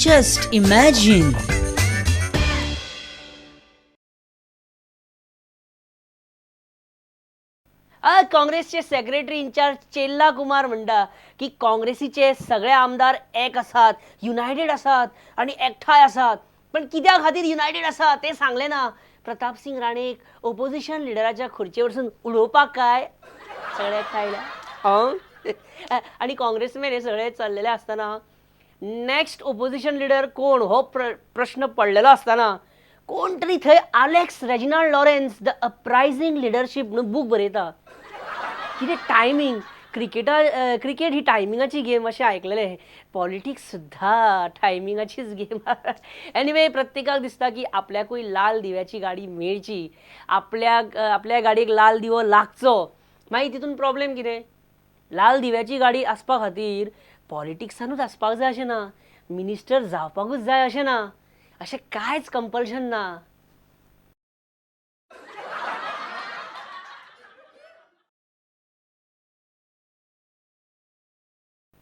Just imagine. काँग्रेसचे secretary in-charge चेल्ला कुमार म्हणटा की काँग्रेसीचे सगळे आमदार एक आसात, युनायटेड आसात आनी एकठांय आसात. पण कित्या खातीर युनायटेड आसा तें सांगलें ना. प्रताप सिंग राणेक ओपोजिशन लिडराच्या खुर्चे वरसून उडोवपाक काय सगळे एकठांय आयल्या. आनी काँग्रेसमॅन हे सगळे चल्लेले आसतना नॅक्स्ट ओपोजिशन लिडर कोण हो प्रश्न पडलेलो आसतना कोण तरी थंय Alex Reginald Lawrence the uprising leadership म्हणून बूक बरयता. कितें टायमींग. क्रिकेट ही टायमिंगाची गेम अशें आयकलेलें, पॉलिटिक्स सुद्दां टायमिंगाचीच गेम. एनिवे, प्रत्येकाक दिसता की आपल्याकूय लाल दिव्याची गाडी मेळची, आपल्याक आपल्या गाडयेक लाल दिवो लागचो. मागीर तितून प्रॉब्लेम कितें, लाल दिव्याची गाडी आसपा खातीर पॉलिटिक्सानूच आसपाक जाय अशें ना, मिनिस्टर जावपाकूच जाय अशें ना, अशें कांयच कंपल्शन ना.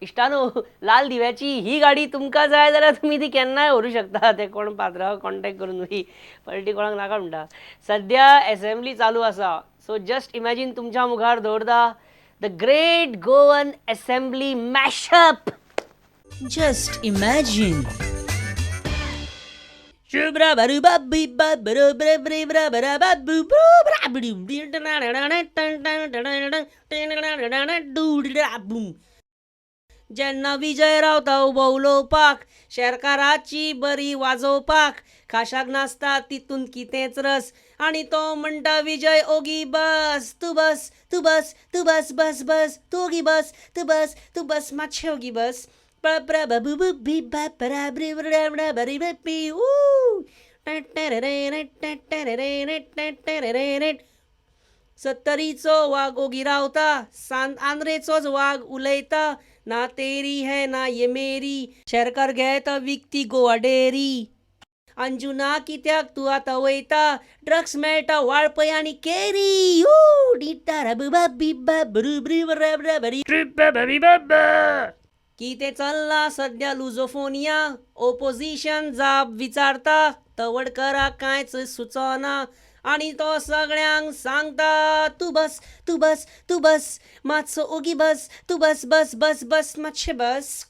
इश्टानो, लाल दिव्याची ही गाडी तुमकां जाय जाल्यार तुमी ती केन्नाय व्हरूं शकता. ते कोण पात्रांव कॉन्टेक्ट करून न्ही पलटी कोणाक नाका म्हणटा. सद्या एसेंब्ली चालू आसा, सो जस्ट इमॅजीन तुमच्या मुखार दवरता the great Goan assembly mashup. Just imagine. जेन्ना विजय रावता उबो उलोवपाक, शेरकाराची बरी वाजोवपाक, खाशाक नासता तितून कितेंच रस, आनी तो म्हणटा विजय ओगी बस, तूं बस, तूं बस, तूं बस, बस बस, तूं ओगी बस, तूं बस, तूं बस, मातशें ओगी बस. सत्तरीचो वाग ओगी रावता, सांत आंद्रेचोच वाग उलयता, ना तेरी है ना ये मेरी, शेरकार घेता विकती गोवा डेरी. अंजुना कित्याक तूं आतां वयता, ड्रग्स मेळटा वाळपय आनी केरी. कितें चल्लां सद्या लुजोफोनिया, ओपोजिशन जाप विचारता, तवडकराक कांयच सुचना आनी तो सगळ्यांक सांगता, तूं बस, तूं बस, तूं बस, मातसो ओगी बस, तूं बस बस बस बस, मातशें बस.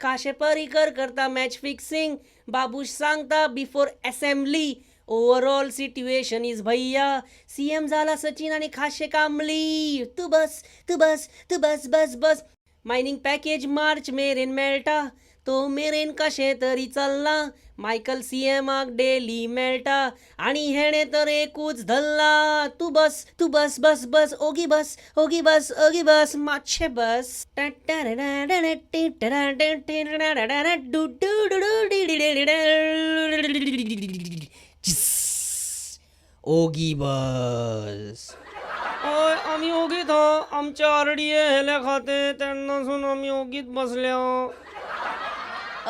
काशे परिकर करता मॅच फिक्सिंग, बाबूश सांगता before assembly, overall situation is भैया, सीएम जाला सचिन आनी खाशे कांबळी. तूं बस, तूं बस, तूं बस बस बस. मायनींग पॅकेज मार्च मेरेन मेळटा, तो मेरेन कशें तरी चल्लां, मायकल सीएमाक डेली मेळटा आनी हेणें तर एकूच धरला, तूं बस, तूं बस बस बस, ओगी बस, ओगी बस, ओगी बस, मातशें बस. ओगी बस. हय, आमी ओगीत हा, आमच्या आर डी ए हेले खातें तेन्नासून आमी ओगीत बसल्या.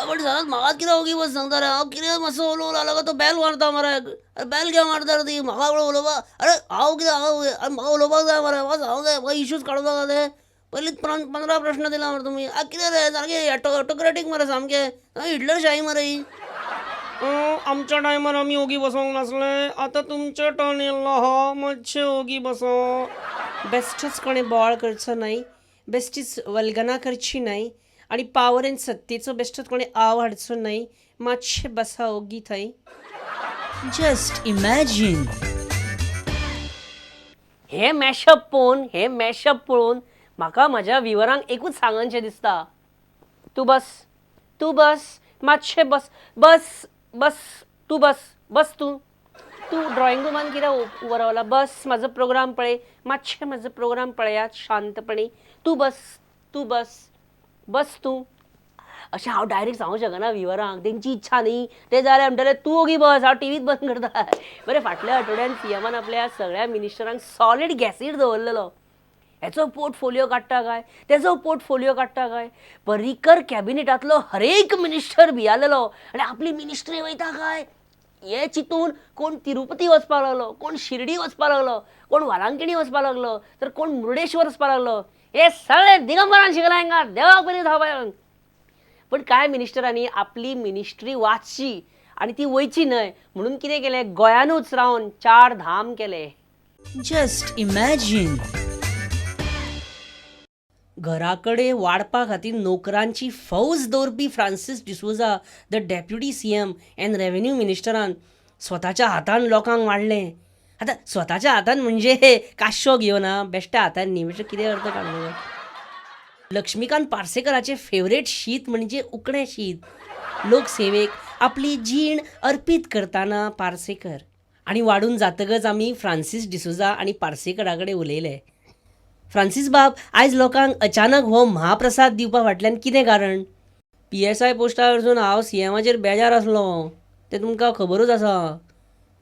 पण सदांच म्हाकाच कितें ओगी बस सांगता रे. हांव कितें मातसो उलोवंक लागलो काय तो बॅल मारता मरे. अरे बॅल कित्याक मारता रे ती, म्हाका कोण उलोवपाक, अरे हांव कितें, हांव अरे म्हाका उलोवपाक जाय मरे, म्हाका सांगूंक जाय, म्हाका इश्यूज काडूंक नाका ते. पयलींच 15 प्रश्न दिला मरे तुमी. कितें रे, सारकें ऑटोक्रेटीक मरे, सामकें हिटलरशाही मरे ही. आमच्या टायमार आमी ओगी बसोंक नासले, आतां तुमचें टर्न येयल्लो आहा, मातशें ओगी बसो. बेश्टोच कोणें बोवाळ करचो न्हय, बेश्टीच वल्गना करची न्हय आनी पावर आनी सत्तेचो बेश्टोच कोणें आव हाडचो न्हय, मातशें बसा ओगी थंय. Just imagine. हें मॅशअप पळोवन, हें मॅशअप पळोवन म्हाका म्हाज्या विवरांक एकूच सांगनशें दिसता, तूं बस, तूं बस, मातशें बस, बस बस, तूं बस, बस, तूं तूं ड्रॉइंग रुमान कित्याक उबो रावला, बस, म्हाजो प्रोग्राम पळय, मातशें म्हाजो प्रोग्राम पळयात शांतपणी, तूं बस, तूं बस, बस तूं. अशें हांव डायरेक्ट सांगूंक शकना विवरांक, तेंची इच्छा न्ही ते जाल्यार म्हणटले तूं ओगी बस, हांव टिवीच बंद करता. बरें, फाटल्या आठवड्यान सीएमान आपल्या सगळ्या मिनिस्टरांक सॉलीड गॅसीर दवरलेलो. हेचो पोर्टफोलियो काडटा काय, तेजो पोर्टफोलियो काडटा काय, पर्रीकर कॅबिनेटांतलो हरेक मिनिस्टर भियालेलो आनी आपली मिनिस्ट्री वयता काय. हे चिंतून कोण तिरुपती वचपाक लागलो, कोण शिर्डी वचपाक लागलो, कोण वालांकिणी वचपाक लागलो, तर कोण मुर्डेश्वर वचपाक लागलो. हे सगळे दिगंबरान शिकला हांगा देवाक पयलीं धांवपाक. पण कांय मिनिस्टरांनी आपली मिनिस्ट्री वाचची आनी ती वयची न्हय म्हणून कितें केलें, गोंयानूच रावन चार धाम केले. Just imagine. घरा कडेन वाडपा खातीर नोकरांची फौज दवरपी Francis D'Souza, the deputy CM and revenue मिनिस्टरान स्वताच्या हातान लोकांक वाडलें. आतां स्वताच्या हातान म्हणजे काशो घेवन आं, बेश्ट्या हातान न्ही, बेश्टें कितें अर्थ काडलो. लक्ष्मीकांत पार्सेकराचें फेवरेट शीत म्हणजे उकडें शीत. लोकसेवेक आपली जीण अर्पीत करतना पार्सेकर. आनी वाडून जातकच आमी फ्रांसीस डिसोजा आनी पार्सेकरा कडेन उलयले. फ्रांसीस बाब, आयज लोकांक अचानक हो महाप्रसाद दिवपा फाटल्यान कितें कारण? पीएसआय पोस्टावरसून हांव सीएमाचेर बेजार आसलो तें तुमकां खबरूच आसा.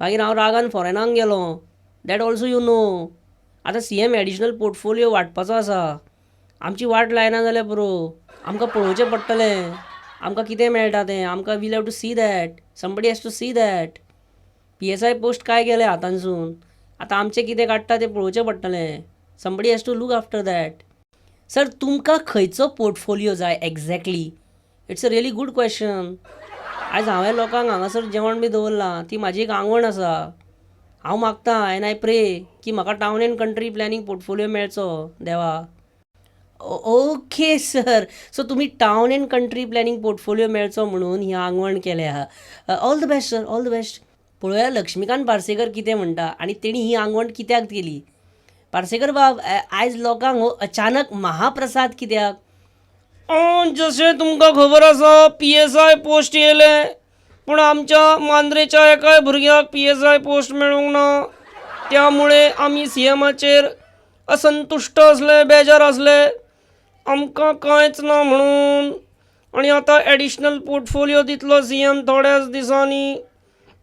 मागीर हांव रागान फॉरेनाक गेलो, that also you know. आतां सीएम एडिशनल पोर्टफोलियो वांटपाचो आसा. आमची वाट लायना जाल्यार पुरो, आमकां पळोवचें पडटलें आमकां कितें मेळटा तें. आमकां we'll have to see that, somebody has to see that. PSI post काय गेले हातानसून, आतां आमचें कितें काडटा तें पळोवचें पडटलें. Somebody has to look after that. Sir, तुमकां खंयचो पोर्टफोलियो जाय exactly? It's a really good question. आयज हांवें लोकांक हांगासर जेवण बी दवरलां, ती म्हाजी एक आंगवण आसा. हांव मागता एन्ड I pray की म्हाका town and country planning portfolio मेळचो देवा. ओके सर, सो तुमी town and country planning portfolio मेळचो म्हणून ही आंगवण केल्या. All the best sir, all the best. पळोवया लक्ष्मीकांत पार्सेकर कितें म्हणटा आनी तेणी ही आंगवण कित्याक केली. पार्सेकर बाब, आयज लोकांक हो अचानक महाप्रसाद कित्याक? जशें तुमकां खबर आसा, पीएसआय पोस्ट येयले, पूण आमच्या मांद्रेच्या एकाय भुरग्याक पीएसआय पोस्ट मेळूंक ना. त्यामुळे आमी सीएमाचेर असंतुश्ट आसले, बेजार आसले, आमकां कांयच ना म्हणून. आनी आतां एडिशनल पोर्टफोलियो दितलो सीएम थोड्याच दिसांनी.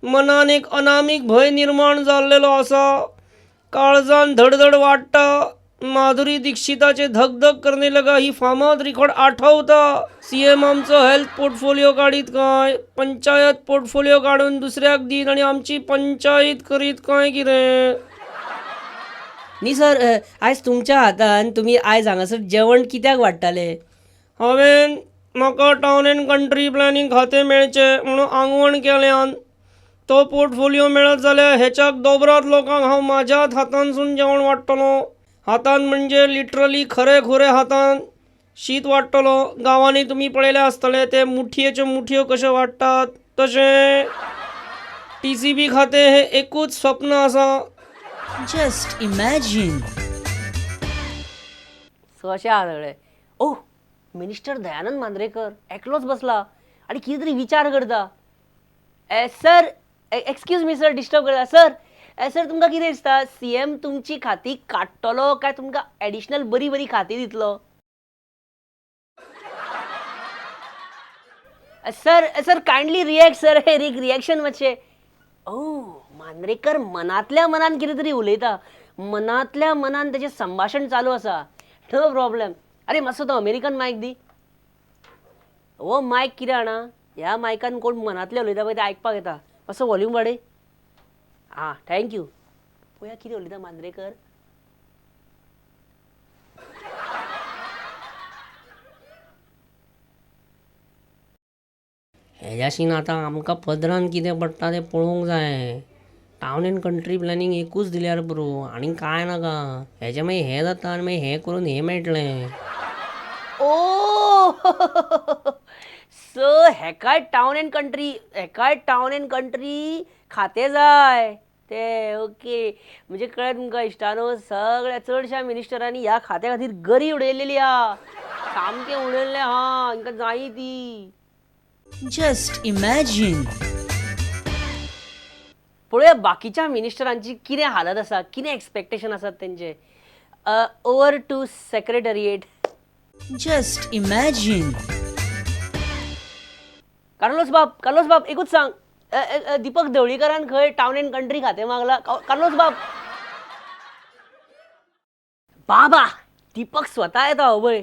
मनान एक अनामीक भंय निर्माण जाल्लेलो आसा. काळजान धडधड वाडटा. माधुरी दीक्षिताचे धक धक करने लगा ही फामाद रिकॉर्ड आठवता. सी एम आमचो हेल्थ पोर्टफोलियो काडीत काय, पंचायत पोर्टफोलियो काडून दुसऱ्याक दीत आनी आमची पंचायत करीत काय कितें? न्ही सर, आयज तुमच्या हातान तुमी आयज हांगासर जेवण कित्याक वाडटाले? हांवें म्हाका टावन एंड कंट्री प्लॅनिंग खातें मेळचें म्हणून आंगवण केल्यान. तो पोर्टफोलियो मेळत जाल्यार हेच्याक दोबराद लोकांक हांव म्हाज्याच हातानसून जेवण वाडटलो. हातान म्हणजे लिटरली खरे खुरे हातान शीत वाडटलो. गांवांनी तुमी पळयलें आसतलें, ते मुठयेच्यो मुठयो कश्यो वाडटात तशें. टीसीबी खातें हें एकूच स्वप्न आसा. Just imagine. So अशें आहा सगळें. ओ मिनिस्टर दयानंद मांद्रेकर एकलोच बसला आनी कितें तरी विचार करता. Sir, excuse me sir, disturb करता सर. सर, तुमकां कितें दिसता, सी एम तुमची खाती काडटलो काय तुमकां एडिशनल बरी बरी खाती दितलो? Sir, sir, kindly react sir. एक रिएक्शन मातशें. ओ मांद्रेकर मनांतल्या मनान कितें तरी उलयता. मनांतल्या मनान तेजें संभाशण चालू आसा. No problem. अरे, मातसो तो अमेरिकन मायक दी. हो मायक कितें जाणा, ह्या मायकान कोण मनांतलें उलयता पळय तें आयकपाक येता. मातसो वॉल्यूम वाडय. आं, thank you. पळया कितें उलयता मांद्रेकर. हेज्याशीन आतां आमकां पदरान कितें पडटा तें पळोवंक जाय. टावन एंड कंट्री प्लॅनिंग एकूच दिल्यार पुरो, आनी कांय नाका. हेजें मागीर हें जाता आनी मागीर हें करून हें मेळटलें. ओ सो हेकाय टावन एंड कंट्री, हेकाय टावन एंड कंट्री खातें जाय ते. ओके, म्हणजे कळ्ळें तुमकां इश्टानो, सगळ्या चडश्या मिनिस्टरांनी ह्या खात्या खातीर गरी उडयलेली आहा, सामकें उडयल्लें आहा, हांकां जायी ती. Just imagine. पळोवया बाकीच्या मिनिस्टरांची कितें हालत आसा, कितें एक्सपेक्टेशन आसात तेंचे. Over to secretariat. Just imagine. Carlos बाब, कार्लोस बाब, एकूच सांग, अ, अ, अ, दीपक ढवळीकरान खंय टावन एंड कंट्री खातें मागला? कार्लोस बाब. बाबा, दीपक स्वता येता हो पळय.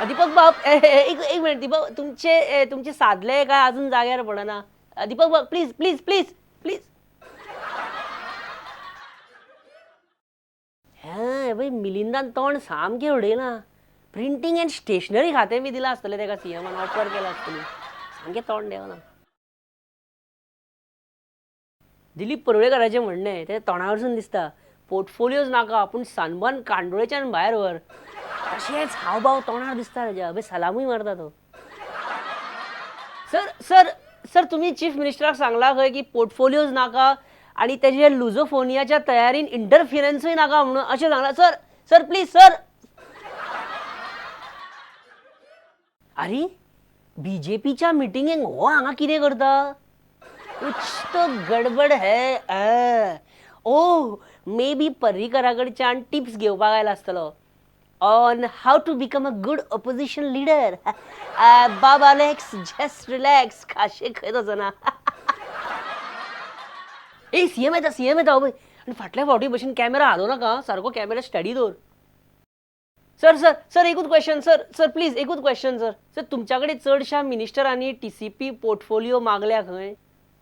दीपक बाब, एक एक मिनिट. दीपक, तुमचे तुमचे सादले काय अजून जाग्यार पडना? दीपक बाब, प्लीज प्लीज प्लीज प्लीज. हें पळय, मिलिंदान तोंड सामकें उडयलां. प्रिंटींग अँड स्टेशनरी खातें बी दिलां आसतलें ताका, सीएमान ऑफर केलां आसतली. सामकें तोंड देंवलां. दिलीप परुळेकाराचें म्हणणें तें तोंडावरसून दिसता, पोर्टफोलियोज नाका पूण सनबर्न कांदोळेच्यान भायर व्हर. तशेंच हावभाव तोंडार दिसता तेज्या. अबे, सलामूय मारता तो. सर सर सर, तुमी चीफ मिनिस्टराक सांगला खंय की पोर्टफोलियोज नाका आणि तेजे लुझोफोनियाच्या तयारीन इंटरफिरन्सूय नाका म्हणून, अशें सांगलां सर? Sir, please sir. अरे, बीजेपीच्या मिटिंगेक हो हांगा कितें करता? कुछ तो गडबड है. ओ, मे बी पर्रीकरा कडच्यान टिप्स घेवपाक आयला आसतलो on how to become a good opposition leader. बाब अलेक्स, जस्ट रिलॅक्स, खाशे खंय वचना. ए, सीएम येता, सीएम येता. पळय, आनी फाटल्या फावटी भशेन कॅमेरा हालोवं नाका, सारको कॅमेरा स्टडी दवर. सर सर सर, एकूच क्वेश्चन सर. सर प्लीज, एकूच क्वेश्चन सर. सर, तुमच्या कडेन चडश्या मिनिस्टरांनी टीसीपी पोर्टफोलियो मागल्या खंय.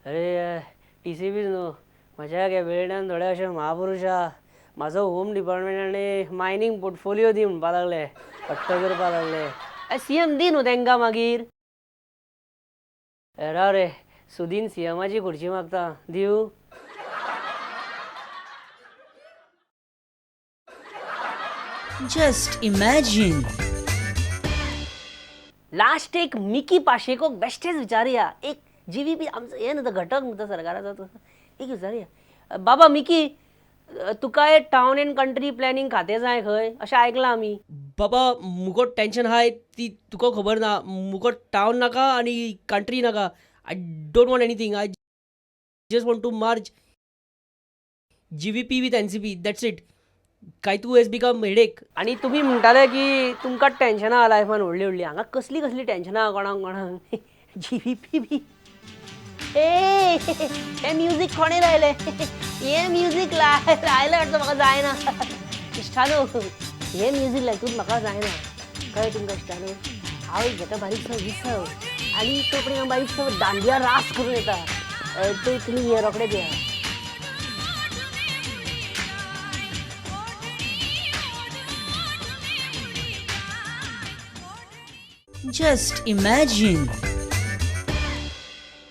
अरे, टीसीपीच न्हू, म्हज्या कॅबिनेटान थोडे अशे महापुरुश आहा. म्हाजो होम डिपार्टमेंट आनी मायनींग पोर्टफोलियो दी म्हणपा लागले, हट्ट करपा लागले. सीएम दी न्हू तेंकां मागीर. ए, राव रे, सुदीन सीएमाची खुर्ची मागता, दिवं? Just imagine. Last एक मिकी पाशेकोक बेश्टेच विचारुया. एक जीव्हीपी आमचो हे न्हू तो घटक न्हू तो सरकाराचो तो. एक विचारुया. बाबा मिकी, तुकाय टावन अँड कंट्री प्लॅनिंग खातें जाय खंय, अशें आयकलां आमी. बाबा, मुको टेंशन आहाय ती तुका खबर ना. मुको टावन नाका आनी कंट्री नाका. I don't want anything. I just want to merge GVP with NCP, that's it. Kaitu has become headache. आनी तुमी म्हणटाले की तुमकां टेन्शनां लायफान व्हडली व्हडली. हांगा कसली कसली टेन्शनां कोणाक कोणाक, जीव्हीपी बी. ए, हें म्युजीक कोणें लायलें? हें म्युजीक लायलें वाटतं, म्हाका जायना. इश्टानो, हें म्युजीक लायतूच म्हाका जायना. कळ्ळें तुमकां इश्टानो? हांव एक घेता बारीकसो विसव आनी तो पळय बारीकसो दांडिया रास करून येता. ते तुमी हे रोखडे दिया. Just imagine.